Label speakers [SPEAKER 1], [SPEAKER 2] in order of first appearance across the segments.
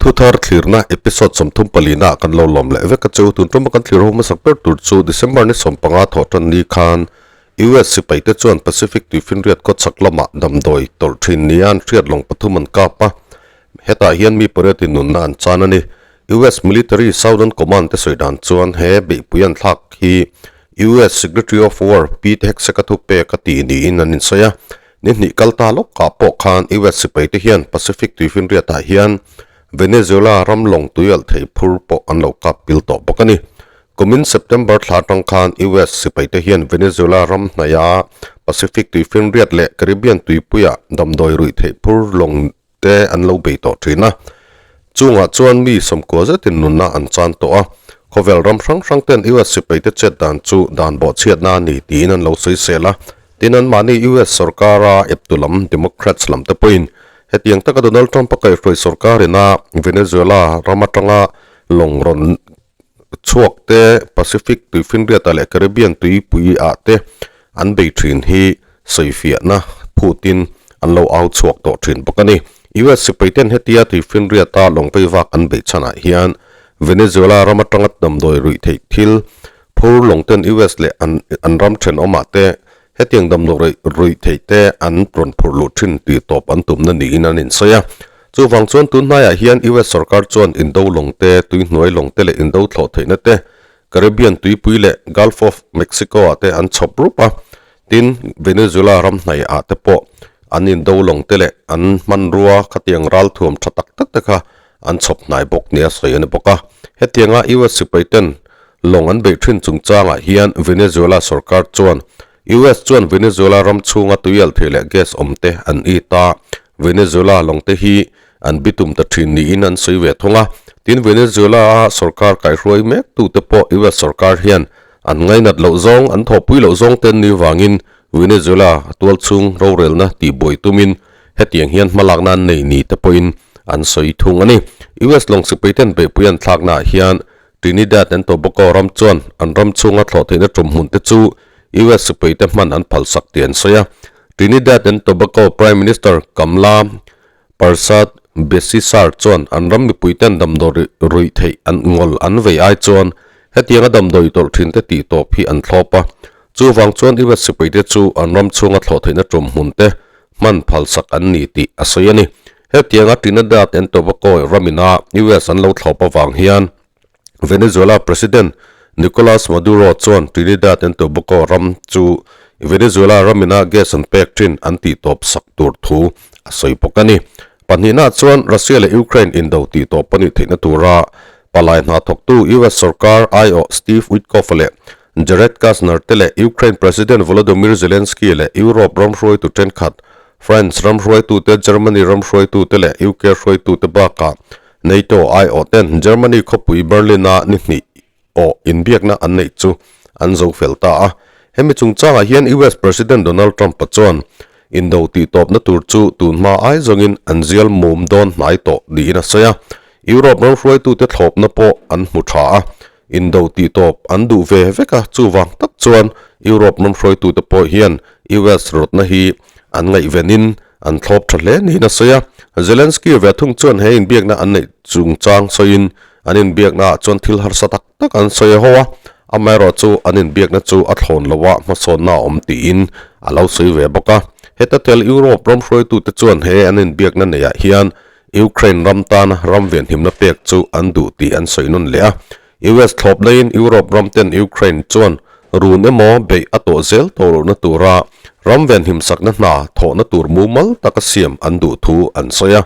[SPEAKER 1] Thuthar thlirna episode 34 ah kan lo lawm leh vek a chu. Tun tuma kan thlir ho hmasak ber tur chu December ni 15 thawh tan ni khan US sipai te chuan Pacific tuifinriat khawchhak lamah damdawi tawlh thin nia an hriat lawng pathum an kap a, hetah hian mi pariatin nunna an chan a ni. US Military Southern Command te sawi dan chuan he beihpui an thlak hi US Secretary of War Pete Hegseth a thupek a tih niin an insawi a. Ni hnih kal ta lawkah pawh khan US sipai te hian Pacific tuifinriatah hian Venezuela ram lawng tuialh thei phur pawh an lo kap pil tawh bawk a ni. Kumin September thla atang khan US sipai te hian Venezuela ram hnaia Pacific tuifinriat leh Caribbean tuipuia damdawi ruih theih phur lawng te an lo bei tawh thin a. Chungah chuan mi sawmkua zetin nunna an chan tawh a. Khawvel ram hrang hrang ten US sipai te chet dan chu dan bawhchhiatna a ni tiin an lo sawisel a. Tin anmahni US sorkara eptu lam Democrats lam te pawhin hetiang taka Donald Trump a kaihhruai sorkarina Venezuela ram atanga lawng rawn chhuak te Pacific tuifinriatah leh Caribbean tuipuiah te an bei thin hi sawifiahna phutin an lo au chhuak tawh thin bawk a ni. US sipaiten hetia tuifinriata lawng veivak an beih chhanah hian Venezuela ram atanga damdawi ruih theih thil phur lawngten US leh an an ram thenawmah te hetiang damdawi ruih theih te an rawn phurh luh thin tih tawp an tumna niin an insawi a. Chuvang chuan tun hnaiah hian US sorkar chuan indo lawng te, tuihnuai lawng te leh indo thlawh theihna te Caribbean tuipui leh Gulf of Mexico ah te an chhawp rup a, tin Venezuela ram hnaih ah te pawh an indo lawng te leh an hmanrua khatiang ralthuam tha tak tak te kha an chhawp hnai bawk nia sawi a ni bawk a. Hetianga US sipai ten lawng an beih thin chungchangah hian Venezuela sorkar chuan US chuan Venezuela ram chhunga tuialthei leh gas awm te an it a, Venezuela lawng te hi an bitum ta thin niin an sawi ve thung a. Tin, Venezuela-a sorkar kaihruai mek tute pawh US sorkar hian an ngainat loh zawng, an thawhpui loh zawng te an ni vangin Venezuela tualchhung rorelna tihbuai tumin hetiang hian hmalakna an nei ni te pawhin an sawi thung a ni. US lawng sipaiten beihpui an thlaknaah hian Trinidad and Tobago ram chuan an ram chhunga thlawh theihna tum hmun te chu US sipaite hman an phalsak tih an sawi a. Trinidad and Tobago Prime Minister Kamla Persad Besisar chuan an ram mipuiten damdawi ruih theih an ngawl an vei ai chuan hetianga damdawi tawlh thin te tih tawp hi an thlawp a. Chuvang chuan US sipaite chu an ram chhunga thlawh theihna tum hmun te hman phalsak an ni tih a sawi a ni. Hetianga Trinidad and Tobago ramina US an lo thlawp avang hian Venezuela President Nicolas Maduro chuan Trinidad and Tobago ram chu Venezuela ramina gas an pek thin an tih tawp sak tur thu a sawi bawk a ni. Pahnihna chuan Russia leh Ukraine indo tih tawp a nih theihna tura palai hna thawktu US sorkar aiawh Steve Witkoff leh Jared Kushner te leh Ukraine President Volodymyr Zelensky leh Europe ram hruaitu thenkhat, France ram hruaitute, Germany ram hruaitute leh UK hruaitute bakah NATO aiawh ten Germany khawpui Berlin-a ni hnih awh inbiakna an neih chu an zo fel ta a. Hemi chungchangah hian US President Donald Trump-a chuan indo tihtawpna tur chu tun hma ai zawngin an zial mum dawn hnai tawh niin a sawi a. Europe ram hruaitute thlawpna pawh an hmu tha a. Indo tih tawp an duh ve vek a, chuvang tak chuan Europe ram hruaitute pawh hian US rawtna hi an ngaihvenin an thlawp tha hle niin a sawi a. Zelensky ve thung chuan he inbiakna an neih chungchang sawiin an inbiaknaah chuan thil harsa tak tak an sawi a ho a, amaherawhchu an inbiakna chu a thlawn lo a, hmasawnna a awm tiin a lo sawi ve bawk a. Heta tel Europe ram hruaitute chuan he an inbiakna neihah hian Ukraine ram tana ram venhimna pek chu an duh tih an sawi nawn leh a. US thlawp laiin Europe ram ten Ukraine chuan run emaw beih a tawh zel tawh lohna tura ram venhimsakna hna thawhna tur mumal taka siam an duh thu an sawi a.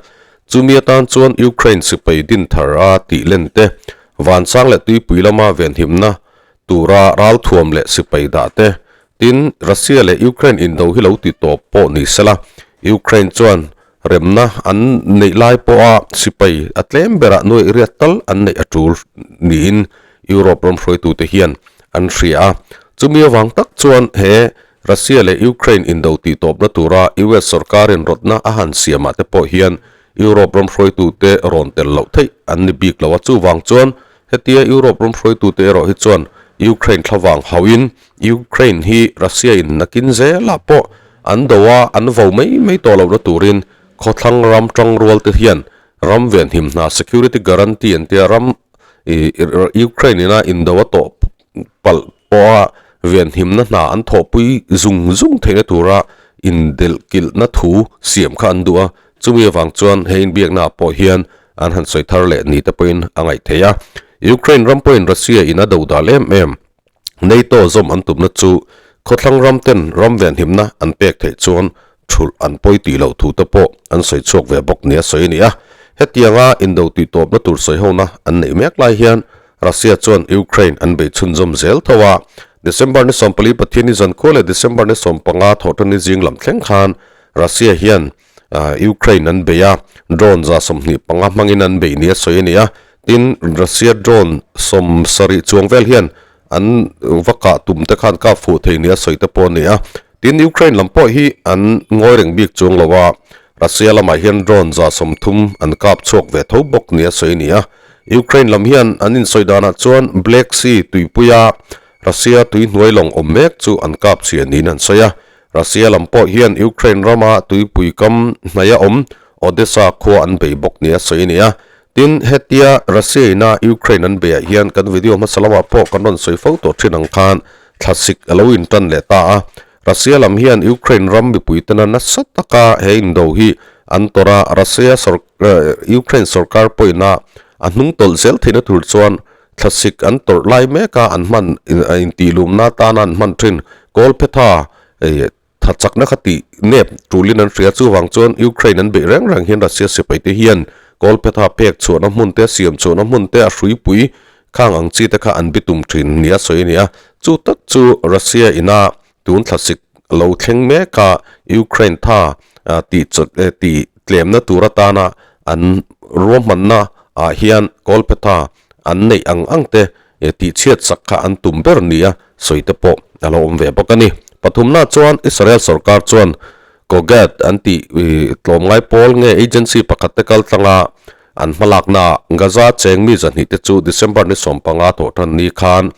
[SPEAKER 1] Chumi atan chuan Ukraine sipai din thar a tih len te, vansang leh tuipui lama venhimna tura ralthuam leh sipai dah te, tin Russia leh Ukraine indo hi lo ti tawp pawh ni sela, Ukraine chuan Remna an neih lai pawha sipai a tlem berah nuaih riat tal an neih a tul niin Europe ram hruaitute hian an hria a. Chumi avang tak chuan he Russia leh Ukraine indo tihtawpna tura US sorkarin rawtna a han siamah te pawh hian Europe ram hruaitute rawn tel loh theih an ni bik lo a. Chuvang chuan hetia Europe ram hruaitute erawh hi chuan Ukraine thlavang hauhin Ukraine hi Russia in nakin zelah pawh An do a, an vo mai mai tawh lohna turin khawthlang ram tangrual te hian Ram venhim hna security guarantee an tia ram Ukraine ina indo a tawh palh pawha venhimna hna an thawhpui zung zung theihna tura indelhkilhna thu siam kha an duh a, chumi avang chuan he inbiaknaah pawh hian an han sawi thar leh ni te pawhin a ngaih theih a. Ukraine ram pawhin Russia in a do dal em em. NATO zawm an tumna chu khawthlang ram ten ram venhimna an pek theih chuan thulh an pawi tih loh thu te pawh an sawi chhuak ve bawk nia sawi a ni a. Hetianga indo tih tawpna tur sawi hona an neih mek lai hian Russia chuan Ukraine an bei chhunzawm zel tho a. December ni 14 Pathianni zankhua leh December ni 15 Thawhtanni zing lam thleng khan Russia hian Ukraine an bei a, drone 25 hmangin an bei nia sawi a ni a. Tin, Russia drone 70 chuang vel hian an va kah tum te khan kap fuh thei nia sawi te pawh a ni a. Tin, Ukraine lam pawh hi an ngawi reng bik chuang lo a, Russia lamah hian drone 30 an kap chhuak ve tho bawk nia sawi a ni a. Ukraine lam hian an insawi danah chuan Black Sea tuipuia Russia tui hnuai lawng awm mek chu an kap chhia niin an sawi a. Russia lam pawh hian Ukraine rama tuipui kam hnaia awm Odesa khua an bei bawk nia sawi a ni a. Tin, hetia Russia ina Ukraine an beiah hian kan video hmasa lamah pawh kan rawn sawi fo tawh thin ang khan thlasik a lo intan leh ta a. Russia lam hian Ukraine ram mipui tena nasa taka he indo hi an tawrh a, Russia Ukraine sorkar pawhina a hnung tawlh zel theihna tur chuan Thlasik an tawrh lai mek a, an hman intihlumna atana an hman thin. Kawlphetha tha chakna kha tih nep tulin an hria. Chuvang chuan Ukraine an beih reng reng hian Russia sipai te hian Kawlphetha pek chhuahna hmun te, siam chhuahna hmun te, a hruipui khang ang chi te kha an bitum thin nia sawi a ni a. Chu tak chu Russia ina tun thlasik lo thleng mek a, Ukraine tha tih tih tlemna tur atana an ruahmanna ah hian Kawlphetha an neih ang ang te tih chhiat sak kha an tum ber nia sawi te pawh a lo awm ve bawk a ni. Pathumna chuan Israel sorkar chuan Kogad an tih tlawmngai pawl nge agency pakhat te kal tlanga an hmalaknaah Gaza cheng mi 200 te chu December ni 15 thawhtan ni khan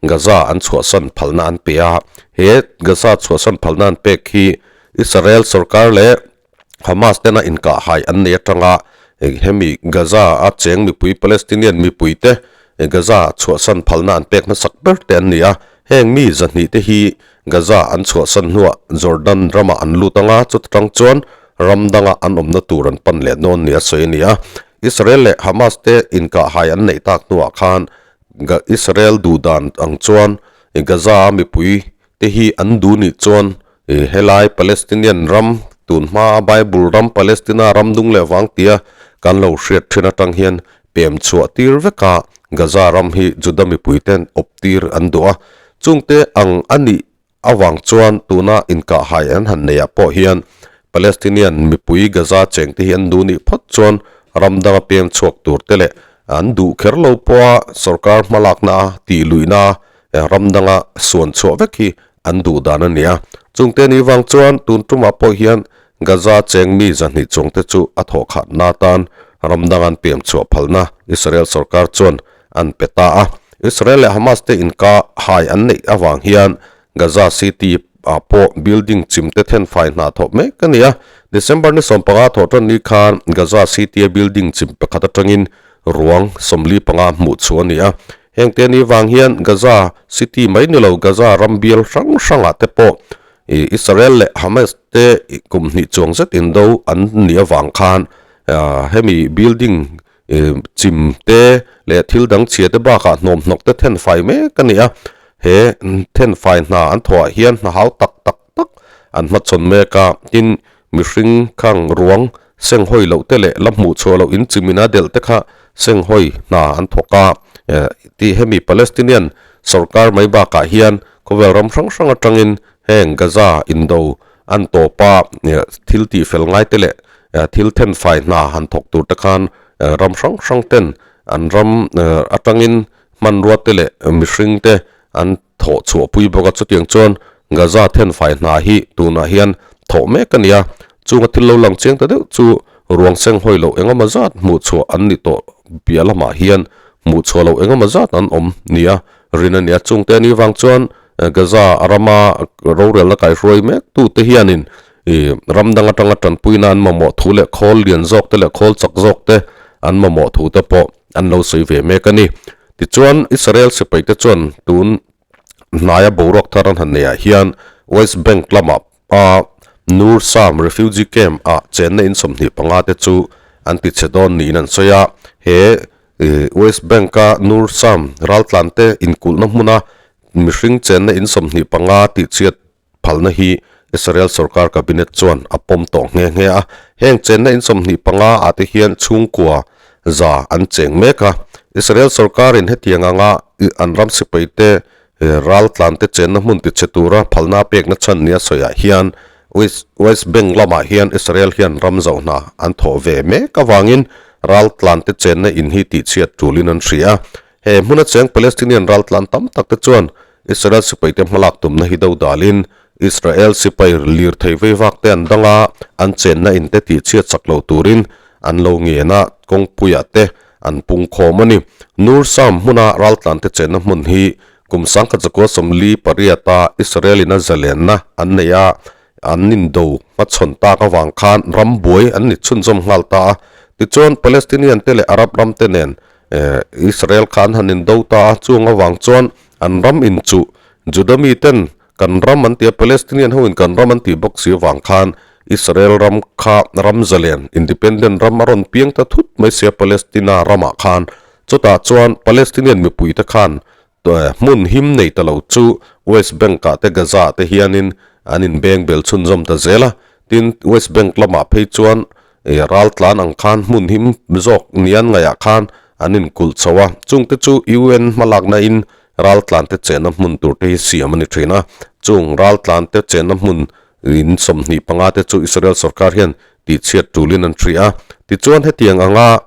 [SPEAKER 1] Gaza an chhuahsan phalna an pe a. He Gaza chhuahsan phalna an pek hi Israel sorkar leh Hamas tena inkahhai an nei atanga hemi Gaza a cheng mipui Palestinian mipuite Gaza chhuahsan phalna an pek hmasak ber te an ni a. Heng mi 200 te hi Gaza an chhuahsan hnuah Jordan ramah an lut anga chuta tang chuan ram danga an awmna tur an pan leh dawn nia sawi a ni a. Israel leh Hamas te inkahhai an neih tak hnuah khan Israel duhdan ang chuan Gaza a mipui te hi an duh nih chuan helai Palestinian ram tun hmaa Bible ram Palestina ram dung leh vang tia kan lo hriat thin atang hian pem chhuah tir vek a, Gaza ram hi Juda mipui ten awp tir an duh a. Chungte ang a nih avang chuan tuna inkahhai an han neih ah pawh hian Palestinian mipui Gaza cheng te hi an duh nih phawt chuan ram danga pem chhuak tur te leh an duh kher lo pawha sorkar hmalakna a tih luihna Ram danga suan chhuah vek hi an duh dan a ni a. Chungte ni vang chuan tun tumah pawh hian Gaza cheng mi 200 chungte chu a thawh khatna atan ram danga an pem chhuah phalna Israel sorkar chuan an pe ta a. Israel leh Hamas te inka hai an neih avang hian Gaza City ah pawh building chim te thenfai hna thawh mek a ni a. December ni 15 thawh tan ni khan Gaza City a building chim pakhat atangin ruang 45 hmuh chhuah a ni a. Heng te ni vang hian Gaza City mai ni lo Gaza ram bial hrang hrangah te pawh Israel leh Hamas te kum hnih chuang zet indo an nih avang khan hemi building chim te leh thil dang chhia te bakah hnawmhnawk te thenfai mek a ni a. He thenfai hna an thawhah hian hna hau tak tak tak an hmachhawn mek a, tin mihring khang ruang senghawi loh te leh la hmuh chhuah loh in chimina delh te kha senghawi hna an thawk a. Tih hemi Palestinian sorkar mai bakah hian khawvel ram hrang hrang atangin heng Gaza indo an tawp a, thil tih fel ngai te leh thil thenfai hna han thawk tur te khan ram hrang hrang ten an ram atangin hmanrua te leh mihring te an thawh chhuah pui bawk a, chutiang chuan Gaza thenfai hna hi tunah hian thawh mek a ni a, chunga thil lo lang chiang ta deuh chu ruang seng hawi loh engemaw zat hmuh chhuah an ni tawh piah lamah hian hmuh chhuah loh engemaw zat an awm ni a rin a ni a, chungte a nih vang chuan Gaza rama rorelna kaihruai mek tute hianin. Ih ram dang atanga tanpuina an mamawh thu leh khawl lian zawk te leh khawl chak zawk te an mamawh thu te pawh an lo sawi ve mek a ni. Tichuan Israel sipai te chuan tun hnaia boruak thar an han neih ah hian West Bank lamah a Nur Sam refugee camp ah chenna in 25 te chu an ti chhe dawn niin an sawi a. He West Bank a Nur Sam raltlan te inkulhna hmuna mihring chenna in 25 tihchhiat phalna hi Israel sorkar cabinet chuan a pawm tawh nghe nghe a. Heng chenna in 25 ah te hian chhungkua za an cheng mek a. Israel sorkarin hetiang anga an ram sipai te raltlan te chenna hmun tichhe tura phalna pekna chhan nia sawiah hian West Bank lamah hian Israel hian ram zoh hna an thawh ve mek avangin raltlan te chenna in hi tihchhiat tulin an hria. He hmuna cheng Palestinian raltlan tam tak te chuan Israel sipaite hmalak tumna hi do dalin Israel sipai lirthei vei vak te an dang a, an chenna in te tihchhiat chak lo turin an lo ngen a, kawngpuiah te an pung khawm a ni. Nur Sam hmuna raltlan te chenna hmun hi kum 1948-a Israel in a zalenna an nei a, an indo hmachhawn tak avang khan ram buai an ni chhunzawm nghal ta a. Tichuan Palestinian te leh Arab ram te nen Israel kha an han indo ta a, chung avang chuan an ram inchuh Juda miten kan ram an ti a, Palestinian hoin kan ram an tih bawk si avang khan Israel ram kha ram zalen, independent ram a rawn piang ta thut mai sia Palestina ramah khan. Chutah chuan Palestinian mipuite khan hmun him nei ta lo chu West Bank-ah te Gaza-ah te hianin an inbeng bel chhunzawm ta zel a. Tin, West Bank lamah phei chuan ral tlan ang khan hmun him zawk nian ngaihah khan an inkulh chho a. Chungte chu UN hmalakna in ral tlan te chenna hmun tur te hi siam a ni thin a. Chung ral tlan te chenna hmun in 25 te chu Israel sorkar hian tihchhiat tulin an hria a. Tichuan hetiang anga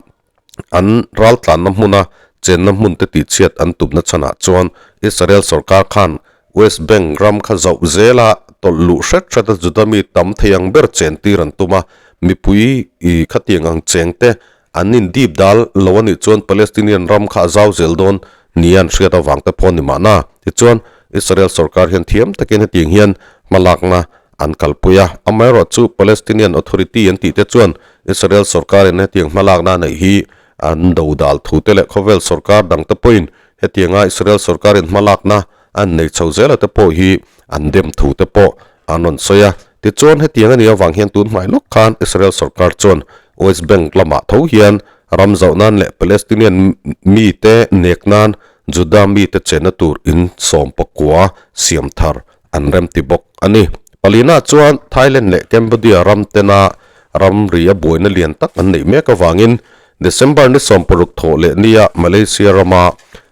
[SPEAKER 1] an ral tlanna hmuna chenna hmun te tihchhiat an tumna chhanah chuan Israel sorkar khan West Bank ram kha zauh zela tawlh luh hret hret a Juda mi tam thei ang ber chen tir an tum a, mipui i khatiang ang cheng te an indip dal lo a nih chuan Palestinian ram kha a zau zel dawn nia an hriat avang te pawh a ni mahna. Tichuan, Israel sorkar hian thiam takin hetiang hian hmalakna an kalpui a, amaherawhchu Palestinian Authority an tih te chuan Israel sorkarin hetiang hmalakna a neih hi an do dal thu te leh khawvel sorkar dang te pawhin hetianga Israel sorkarin hmalakna an nei chho zela te pawh hi an dem thu te pawh an rawn sawi a. Tichuan hetiang a nih avang hian tun hmai lawk khan Israel sorkar chuan West Bank lamah tho hian ram zauh nan leh Palestinian mite nek nan Juda mite chenna tur in 19 siam thar an remti bawk a ni. Palina chuan Thailand leh Cambodia ram tena ramri a buaina lian tak an neih mek avangin December ni 60 thawh leh nia Malaysia rama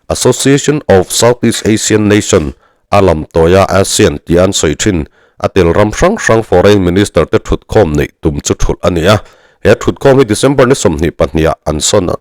[SPEAKER 1] Association of Southeast Asian Nation a lam tawia ASEAN tih an sawi thin a tel ram hrang hrang Foreign Minister te thutkhawm neih tum chu thulh a ni a. He thutkhawm hi December ni 22 ah an sawn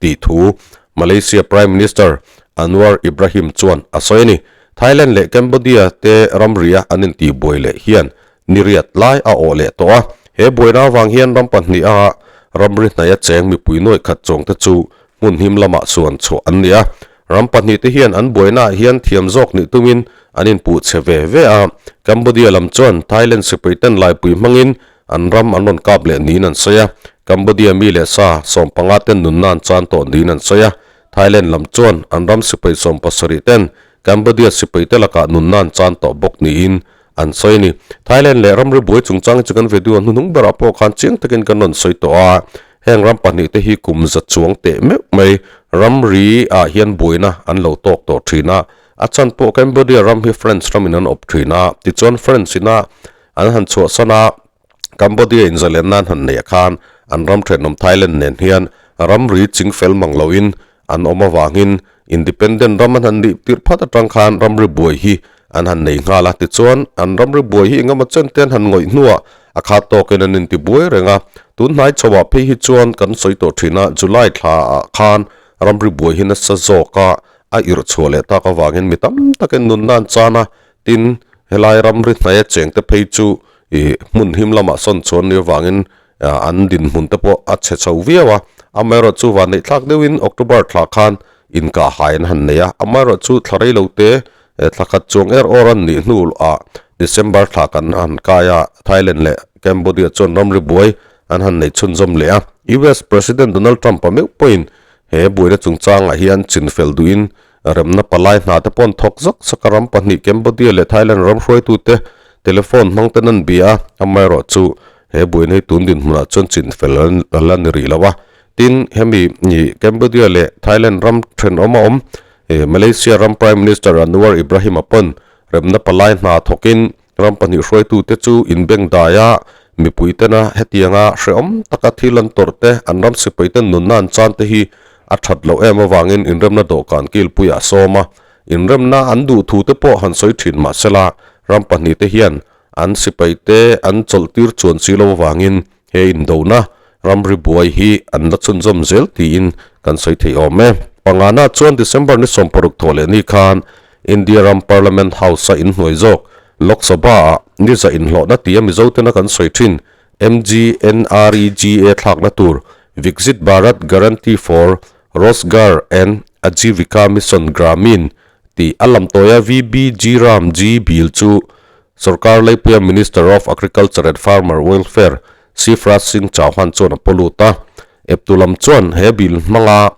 [SPEAKER 1] tih thu Malaysia Prime Minister Anwar Ibrahim chuan a sawi a ni. Thailand leh Cambodia te ramria an intihbuai leh hian ni riat lai a awh leh tawh a. He buaina avang hian ram pahniha ramri hnaia cheng mipui nuaih khat chawngte chu hmun him lamah suan chhuah an ni a. Ram pahnihte hian an buainaah hian thiam zawk nih tumin an inpuh chhe ve ve a. Cambodia lam chuan Thailand sipaiten laipui hmangin an ram an rawn kap leh niin an sawi a. Cambodia mi leh sa 15 ten nunna an chan tawh niin an sawi a. Thailand lam chuan an ram sipai 70 ten Cambodia sipai te lakah nunna an chan tawh bawk niin an sawi a ni. Thailand leh ramri buai chungchang hi chu kan video hnuhnung berah pawh khan chiang takin kan rawn sawi tawh a. Heng ram pahnih te hi kum za chuang teh meuh mai ramri ah hian buaina an lo tawk tawh thin a. A chhan pawh Cambodia ram hi French ramin an awp thin a, tichuan French ina an han chhuahsan a, Cambodia in zalenna an han neih khan an ram thenawm Thailand nen hian ramri ching fel mang loin an awm avangin independent ram an han nih tirh phat atang khan ramri buai hi an han nei nghal a. Tichuan an ramri buai hi engemaw chen te an han ngawih hnuah a khat tawkin an inti buai reng a. Tun hnai chhoah phei hi chuan kan sawi tawh thin a, July thla ah khan ramri buai hi nasa zawk a, a irh chhuah leh tak avangin mi tam takin nunna an chan a. Tin, helai ramri hnaia chengte phei chu Ih hmun him lamah sawn chuan ni avangin an dinhmun te pawh a chhe chho viau a, amaherawh chu van neih thlak deuhin October thla khan inkah hai an han nei a, amaherawh chu thla rei lo te thla khat chuang er awr an nih hnu ah December thla kan han kai a, Thailand leh. Cambodia chuan ramri buai an han neih chhunzawm leh a. US President Donald Trump-a meuh pawhin he buaina chungchangah hian chinfel duhin remna palai hna te pawh an thawk zak zak a, ram pahnih Cambodia leh Thailand ram hruaitute telephone hmang ten an bia a, amaherawhchu he buaina hi tun dinhmunah chuan chinfel a la ni rih lo a. Tin, hemi Cambodia leh Thailand ram thenawm a awm Malaysia ram Prime Minister Anwar Ibrahim-a pawn remna palai hna thawkin Ram pahnih hruaitute chu inbengdai a, mipui tena hetianga hrehawm taka thil an tawrh te, an ram sipai ten nunna an chan te hi a that loh em avangin inremna dawhkan kilpuiah a sawm a. Inremna an duh thu te pawh han sawi thin mah sela, ram pahnih te hian an sipai te an chawlh tir chuan si lo avangin he indona ramri buai hi an la chhunzawm zel tiin kan sawi thei awm e. Pangana chuan December ni 60 thawh leh ni khan India ram Parliament House-a inhnuai zawk Lok Sabha-ah niza inhlawhna tia Mizo tena kan sawi thin MGNREGA thlakna tur Viksit Bharat Guarantee for Rozgar and Ajeevika Mission Gramin tih a lamtawia VBG Ram G Bill chu Sorkar Leipuia Minister of Agriculture and Farmer Welfare Shivraj Singh Chauhan chuan a pawlut a. Eptu lam chuan he bill hmanga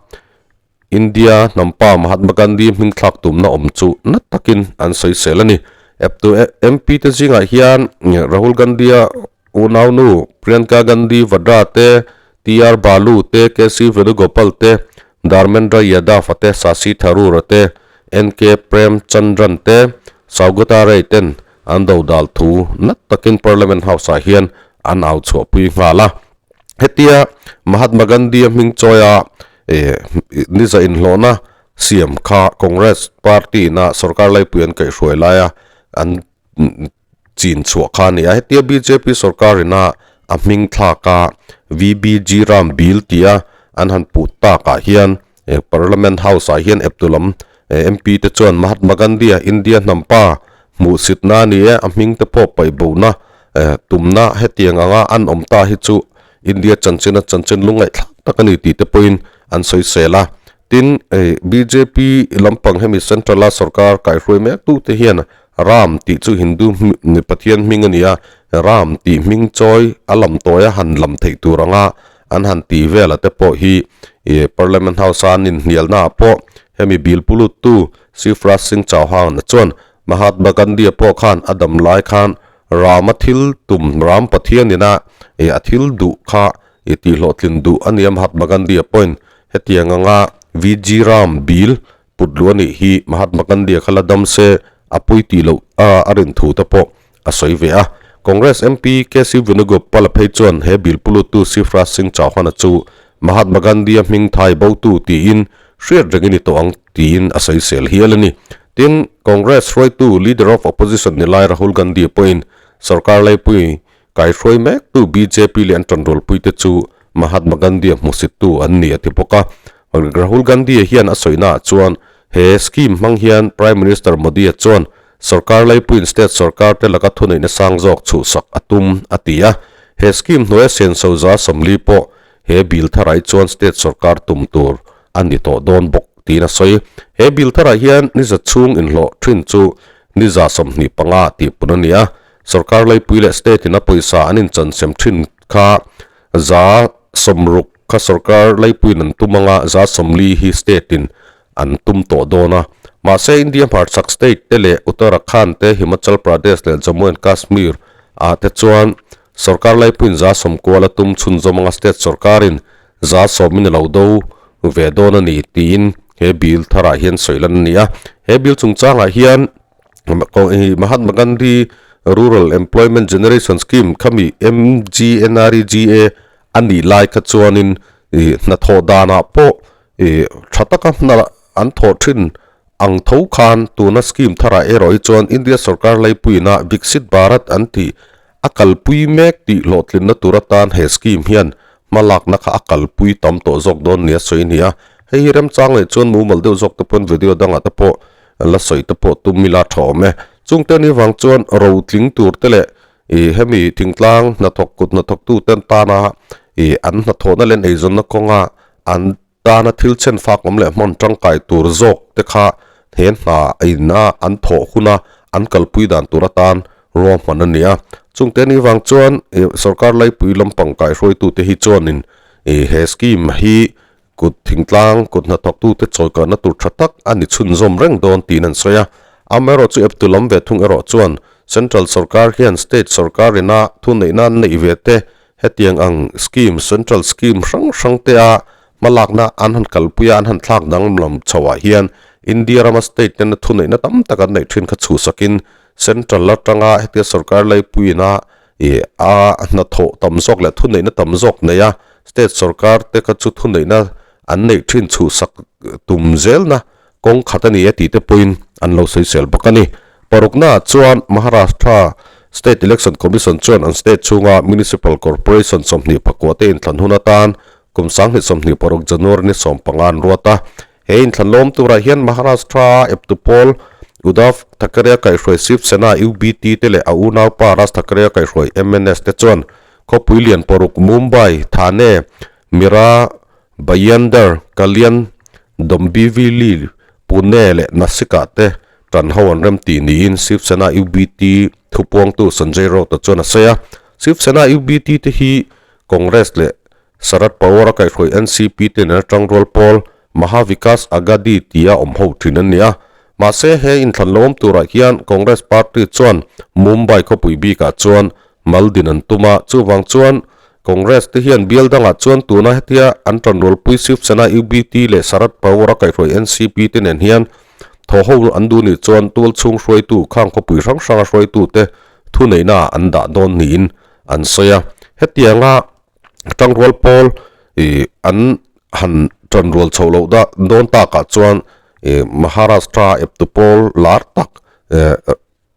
[SPEAKER 1] India hnampa Mahatma Gandhi hming thlak tumna awm chu na takin an sawisel a ni. Eptu MP te zingah hian Rahul Gandhi-a unaunu Priyanka Gandhi Vadra te, TR Balu te, KC Venugopal te, Dharmendra Yadav-a te, Shashi Tharoor-a te, NK Premchandran te, Saugata Ray ten an dodal thu nat takin Parliament House-ah hian an au chhuahpui nghal a. Hetia Mahatma Gandhi-a hming chawia niza inhlawhna siam kha Congress party-na sorkar laipui an kaihhruai laia an chin chhuah kha a ni a. Hetia bjp sorkarina a hming thlaka VBG Ram Bill tia an han puh takah hian Parliament House-ah hian eptu lam MP te chuan Mahatma Gandhi-a India hnampa hmuhsitna a ni e, a hming te pawh paihbohna tumna hetiang anga an awm ta hi chu India chanchina chanchin lungngaihthlak tak a ni tih te pawhin an sawisel a. Tin, bjp lampang hemi Central-a sorkar kaihruai mek tute hian Ram tih chu Hindu Pathian hming a ni a, Ram tih hming chawi a lam tawia han lam theih tur anga an han ti vel a te pawh hi Parliament House-a an inhnialnaah pawh hemi bill puluttu Shivraj Singh Chauhan-a chuan Mahatma Gandhi-a pawh khan a dam lai khan Rama thil tum, Ram Pathianina a thil duh kha i tihhlawhtlin duh a nia Mahatma Gandhi-a pawhin hetiang anga VG Ram bill put luh a nih hi Mahatma Gandhi-a kha la dam se a pui tih loh a a rin thu te pawh a sawi ve a. Congress MP KC Venugopal-a phei chuan he bill puluttu Shivraj Singh Chauhan-a chu Mahatma Gandhi-a hming thai botu tiin hriat reng i ni tawh ang tiin a sawisel hial a ni. Tin, Congress hruaitu Leader of Opposition ni lai Rahul Gandhi pawhin sorkar laipui kaihruai mektu bjp leh an tanrualpuite chu Mahatma Gandhi-a hmusittu an ni a ti bawk a. Rahul Gandhi-a hian a sawinaah chuan he scheme hmang hian Prime Minister Modi-a chuan sorkar laipuiin state sorkar te laka thuneihna sang zawk chhuhsak a tum a ti a. He scheme hnuaia senso 40% pawh he bill tharai chuan state sorkar tum tur a ni tawh dawn bawk tiin a sawi. He bill tharah hian ni za chhung inhlawh thin chu ni 25 tih pun a ni a. Sorkar laipui leh state in a pawisa an inchansem thin kha 60% kha sorkar laipuiin an tum anga 40% hi state in an tum tawh dawn a. Mahse India hmarchhak state te leh Uttarakhand te, Himachal Pradesh leh Jammu and Kashmir ah te chuan sorkar laipuiin 90 a tum chhunzawm anga state sorkarin 10% in a lo do ve dawn a ni tiin he bill tharah hian sawi lan a ni a. He bill chungchangah hian Mahatma Gandhi Rural Employment Generation Scheme khami MGNREGA a nih lai kha chuanin ih hnathawh danah pawh ih tha taka hna an thawh thin ang tho khan tuna scheme tharah erawh hi chuan India sorkar laipuina Viksit Bharat an tih a kalpui mek tih hlawhtlinna tur atan he scheme hian hmalakna kha a kalpui tam tawh zawk dawn nia sawi a ni a. Hei hi remchang leh chuan mumal deuh zawk te pawn video dangah te pawh la sawi te pawh tum ila tha awm e. Chungte ni vang chuan ro tling tur te leh ih hemi thingtlang hnathawk kut hnathawk tu ten tana ih an hnathawhna leh an eizawnna kawnga an tana thil chhen fak awm leh hman tangkai tur zawk te kha he hna ina an thawh huna an kalpui dan tur atan. ruahman a ni a. Chungte ni vang chuan ih sorkar laipui lampang kaihruaitute hi chuanin ih he scheme hi kut thingtlang kut hnathawktute chawikahna tur tha tak a ni chhunzawm reng dawn tiin an sawi a. Amaherawhchu eptu lam ve thung erawh chuan Central sorkar hian state sorkar ina thuneihna an neih ve te hetiang ang scheme central scheme hrang hrang te a hmalakna an han kalpui a an han thlak danglam chhoah hian India rama state tena thuneihna tam tak an neih thin kha chhuhsakin Central atanga hetia sorkar laipuiina ih a hnathawh tam zawk leh thuneihna tam zawk nei a, state sorkar te kha chu thuneihna an neih thin chhuhsak tum zelna kawng khat a ni e tih te pawhin an lo sawisel bawk a ni. Paruknaah chuan Maharashtra State Election Commission chuan an state chhunga Municipal Corporation 24 te inthlan hun atan kum 2026 January ni 15 an ruat a. He inthlan lawm turah hian Maharashtra-a eptu pawl Uddhav Thackeray-a kaihhruai Shiv Sena, UBT, te leh a unaupa Raj Thackeray-a kaihhruai MNS te chuan khawpui lian paruk Mumbai, Thane, Mira, Bhayandar, Kalyan, Dombivli, Pune leh Nasik-ah te tan ho an rem tih niin Shiv Sena, UBT, thupuangtu Sanjay Raut-a chuan a sawi a. Shiv Sena, UBT, te hi Congress leh Sharad Pawar-a kaihhruai NCP te nena tangrual pawl Maha Vikas Aghadi tia awm ho thin an ni a. Mahse, he inthlan lo awm turah hian Congress party chuan Mumbai khawpui bikah chuan mal din an tum a, chuvang chuan Congress te hian bial dangah chuan tuna hetia an tanrualpui Shiv Sena UBT leh Sharad Pawar-a kaihhruai NCP te nen hian thaw ho an duh nih chuan tual chhung hruaitu khang khawpui hrang hranga hruaitute thuneihnaah an dah dawn niin an sawi a. Hetianga Tangrual pawl ih an han tanrual chhoh loh dah dawn takah chuan ih Maharashtra eptu pawl lar tak eh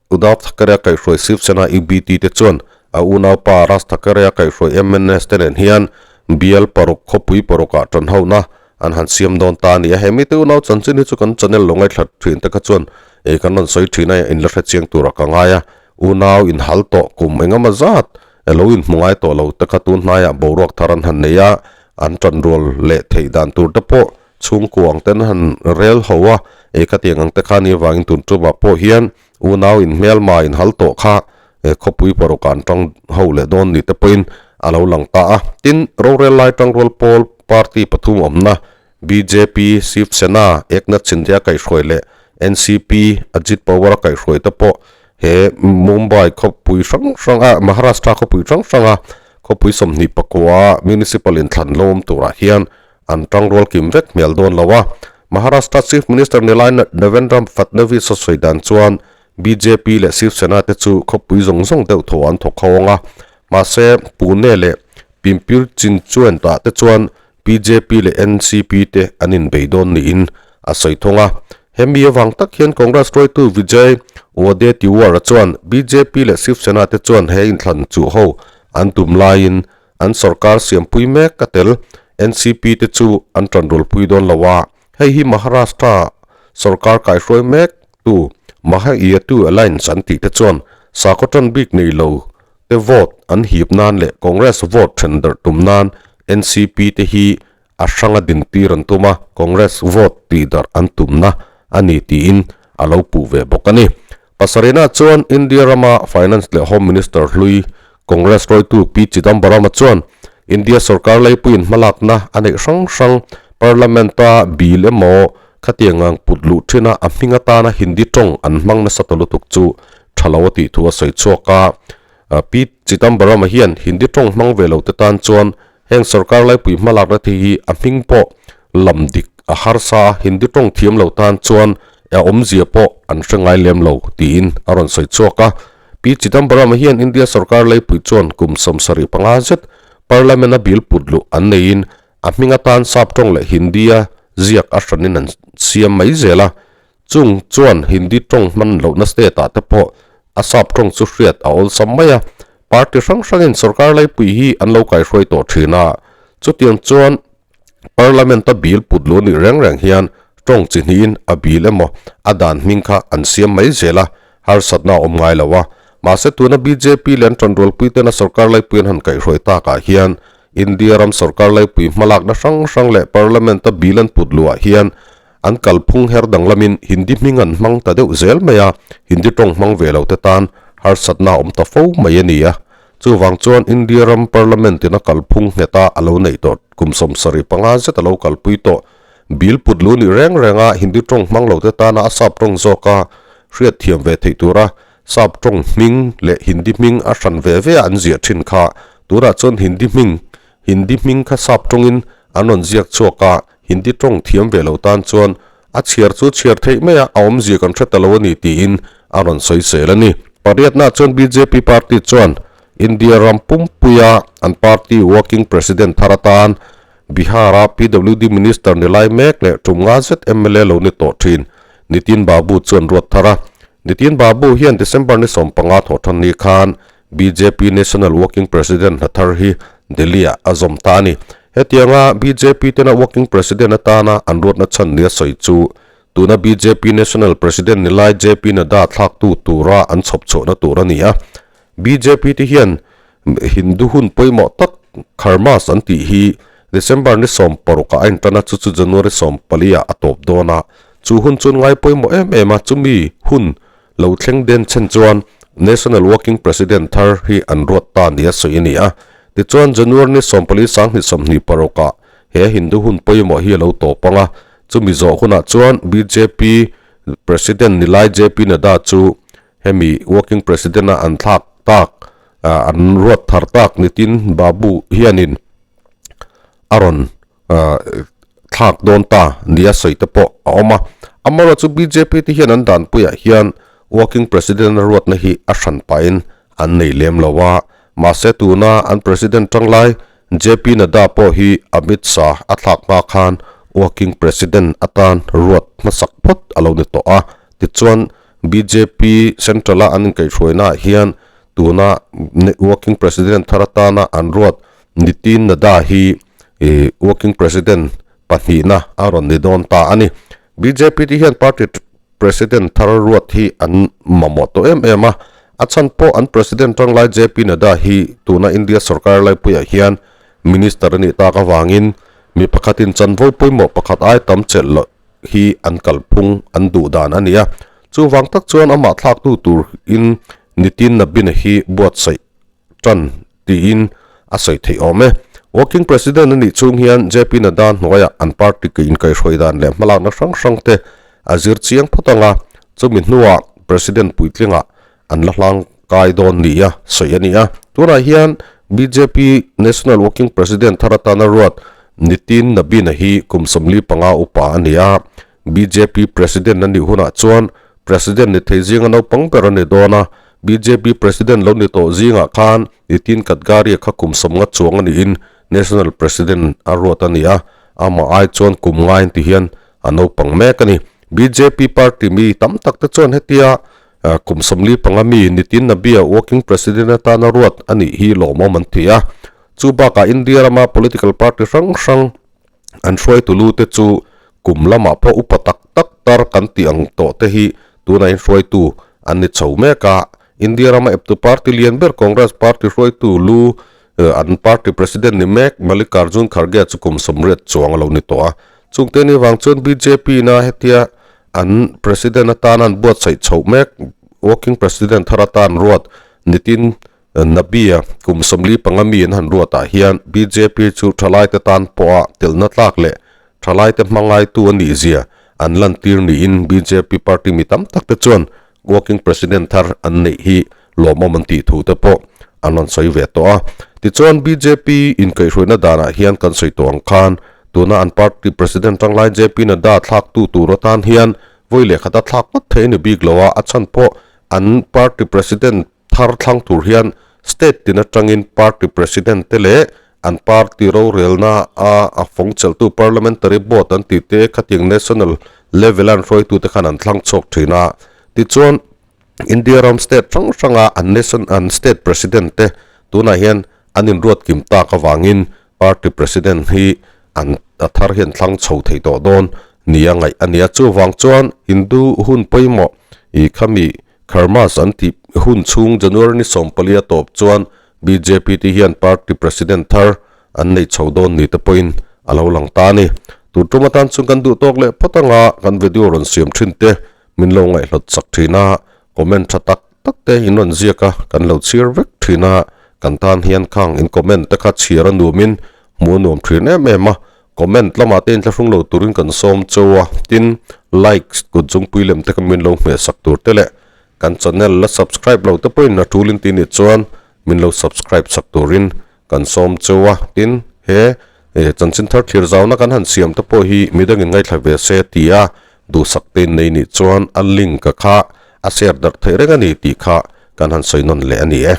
[SPEAKER 1] Uddhav Thackeray a kaihhruai Shiv Sena UBT te chuan a unaupa Raj Thackeray a kaihhruai MNS te nen hian bial paruk khawpui parukah tan hona an han siam dawn ta a ni a. He mite unau chanchin hi chu kan channel lo ngaithla thin te kha chuan ih kan rawn sawi thin a, in la hrechiang turah ka ngai a. Unau inhal tawh kum engemaw zat Elo inhmu ngai tawh lo te kha tun hnaiah boruak thar an han nei a, an tanrual leh theih dan tur te pawh chhungkua ang ten han rel ho a, ei khatiang ang te kha ni avangin tun tumah pawh hian unau inhmelma inhal tawh kha khawpui paruk ah an tang ho leh dawn ni te pawhin a lo lang ta a. Tin, rorel lai tangrual pawl party pathum awmna bjp, Shiv Sena, Eknath Shinde a kaihhruai leh NCP, Ajit Pawar a kaihhruai te pawh he Mumbai khawpui hrang hrang ah Maharashtra khawpui hrang hrang a khawpui 24 a municipal inthlan lo awm turah hian an tangrual kim vek hmel dawn lo a. Maharashtra Chief Minister Nilai Devendra Fadnavis a sawi dan chuan bjp leh Shiv Sena te chu khawpui zawng zawng deuh thaw an thawk ho ang a, mahse Pune leh Pimpri Chinchwad ah te chuan Bjp leh NCP te an inbei dawn niin a sawi thung a. Hemi avang tak hian Congress hruaitu Vijay Wadettiwar-a chuan bjp leh Shiv Sena te chuan he inthlan chuh ho an tum laiin an sorkar siampui mek a tel NCP te chu an tanrualpui dawn lo a. Hei hi Maharashtra sorkar kaihruai mek tu Mahayuti Alliance an tih te chuan sakhaw tan bik nei lo te vote an hip nan leh Congress vote then darh tum nan NCP te hi a hranga dintir an tum a, Congress vote tih darh an tumna a ni tiin a lo puh ve bawk a ni. Pasarina chuan India rama Finance leh Home Minister hlui Congress hruaitu P Chidambaram-a chuan India sorkar leipuiin hmalakna a neih hrang hrang Parliament-a bill emaw khatiang ang put luh thina a hming atana Hindi tawng an hmang nasa ta lutuk chu tha lo a tih thu a sawi chhuak a. Pi Chidambaram-a hian Hindi tawng hmang ve lo te tan chuan heng sorkar laipui hmalakna te hi a hming pawh lam dik a harsa a, Hindi tawng thiam lo tan chuan a awmzia pawh an hre ngai lem lo tiin a rawn sawi chhuak a. Pi Chidambaram-a hian India sorkar laipui chuan kum 75 zet Parliament-a bill put luh an neiin a hming atan sap tawng leh Hindi-a ziak a hranin an siam mai zel a. Chung chuan Hindi tawng hman lohna state ah te pawh a sap tawng chu hriat a awlsam mai a, party hrang hrangin sorkar laipui hi an lo kaihruai tawh thin a. Chutiang chuan Parliament a bill put luh nih reng reng hian tawng chi hnihin a bill emaw a dan hming kha an siam mai zel a, harsatna a awm ngai lo a. Mahse tuna bjp leh an tanrualpui tena sorkar laipui an han kaihruai takah hian India ram sorkar laipui hmalakna hrang hrang leh Parliament a bill an put luhah hian An kalphung her danglamin Hindi hming an hmang ta deuh zel mai a, Hindi tawng hmang ve lo te tan harsatna a awm ta fo mai a ni a. Chuvang chuan India ram Parliament in a kalphung nghet a a lo neih tawh kum 75 zet a lo kalpui tawh. Bill put lu nih reng reng a Hindi tawng hmang lo te tana a sap tawng zawk a hriat thiam ve theih tura sap tawng hming leh Hindi hming a hran ve ve a an ziah thin kha tunah chuan Hindi hming Hindi hming kha sap tawngin an rawn ziak chhuak a Hindi tawng thiam ve lo tan chuan a chhiar chu chhiar theih mai a, a awmzia kan hre ta lo a ni tiin a rawn sawi sel a ni. Pariatna chuan bjp party chuan India ram pumpuia an party working president thar atan Bihar-a PWD minister ni lai mek leh tum nga zet mla lo ni tawh thin Nitin Babu chuan ruat thar a. Nitin Babu hian December ni 15 thawhṭhan ni khan bjp National Working President hna thar hi Delhi-ah a zawm ta a ni. Hetianga bjp tena Working President atana an ruatna chhan nia sawi chu tuna bjp National President ni lai JP Nadda thlaktu tura an chhawp chhuahna tur a ni a. Bjp te hian Hindu hun pawimawh tak Kharmas an tih hi December ni 16 ah a intan a, chu chu January 14 ah a tawp dawn a. Chu hun chuan ngai pawimawh em em a, chumi hun Lo thleng den chen chuan National Working President thar hi an ruat ta nia sawi a ni a. Tichuan January ni 14 2026 ah he Hindu hun pawimawh hi a lo tawp ang a. Chumi zawh hunah chuan bjp President Nilai JP Nadda chu hemi Working President a an thlak tak an ruat thar tak nitin Babu hianin a rawn thlak dawn ta nia sawi te pawh a awm a. Amaherawhchu chu bjp te hian an danpuiah hian working president a ruatna hi a hran pahin an nei lem lo a. Mahse tuna an president tanglai JP Nadda pawh hi Amit Shah a thlak hma khan working president atan ruat hmasak phawt a lo ni tawh a. Tichuan bjp central a an inkaihhruainaah hian tuna working president thar atana an ruat Nitin Nadda hi working president pahnihna a rawn ni dawn ta a ni. Bjp te hian party president thar ruat hi an mamawh tawh em em a, a chhan pawh an president tanglai JP Nadda hi tuna India sorkar laipuiah hian minister a nih tak avangin mi pakhatin chanvo pawimawh pakhat ai tam chelh loh hi an kalphung an duh dan a ni a. Chuvang tak chuan amah thlaktu turin Nitin Nabin-a hi buatsaih tan tiin a sawi theih awm e. Working President a nih chung hian JP Nadda hnuaiah an party ke inkaihhruai dan leh hmalakna hrang hrang te a zir chiang phawt ang a, chumi hnuah President puitlingah an la hlang kai dawn nia sawi a ni a. Tunah hian bjp National Working President thar atana ruat Nitin Nabin-a hi kum 45 upa a ni a, Bjp President a nih hunah chuan President ni thei zinga naupang ber a ni dawn a, bjp President lo ni tawh zingah khan Nitin Gadkari-a kha kum 50 chuang a niin National President a ruat a ni a, amah ai chuan kum ngaiin ti hian a naupang mek a ni. Bjp party mi tam tak te chuan hetia kum 45 mi Nitin Nabia working President atana ruat a nih hi lawmawm an ti a. Chu bakah India rama political party hrang hrang An hruaitu lu te chu kum lamah pawh upa tak tak tar kan tih ang tawh te hi tunah in hruaitu an ni chho mek a. India rama eptu party lian ber Congress party hruaitu lu an party president ni mek Mallikarjun Kharge chu kum 80 chuang a lo ni tawh a. Chungte ni vang chuan bjp na hetia an president atana an buatsaih chhoh mek working president thar atan ruat Nitin Nabia, kum 45 mi an han ruatah hian bjp chu thalaite tan pawha telna tlak leh thalaite hmangaitu a nih zia an lantir niin bjp party mi tam tak te chuan working president thar an neih hi lawmawm an tih thu te pawh an rawn sawi ve tawh a. Tichuan bjp inkaihhruaina danah hian kan sawi tawh ang khan tuna an party president tanglai JP Nadda thlaktu tur atan hian vawi leh khata thlak ngawt thei a ni bik lo a, a chhan pawh an party president Thar thlang tur hian state tin atangin party president te leh an party rorelna a a fawng chelhtu parliamentary board an tih te khatiang national level a an hruaitu te khan an thlang chhuak thin a. Tichuan India ram state hrang hranga an nation an state president te tunah hian an inruat kim tak avangin party president hi an a thar hian thlang chho thei tawh dawn nia ngaih a ni a. Chuvang chuan Hindu hun pawimawh ih khami Kharmas an tih hun chhung January ni 14 a tawp chuan bjp te hian party president thar an nei chho dawn ni te pawhin a lo lang ta a ni. Tun tum atan chuan kan duh tawk leh phawt anga kan video rawn siam thin te min lo ngaihhlawt chak thin a, comment tha tak tak te in rawn ziak a, kan lo chhiar vek thin a, kan tan hian khang in comment te kha chhiar a nuamin hmuh a nuam thin em em a, comment lamah te inthlahrung lo turin kan sawm cheu a, tin likes kut zungpui lem te kha min lo hmeh sak tur te leh kan channel la subscribe lo te pawhin a tul in ti nih chuan min lo subscribe sak turin kan sawm cheu a, tin he chanchin thar thlir zauna kan han siam te pawh hi midangin ngaithla ve se ti a, duhsak te in nei nih chuan a link a kha a share darh theih reng a ni tih kha kan han sawi nawn leh a ni e.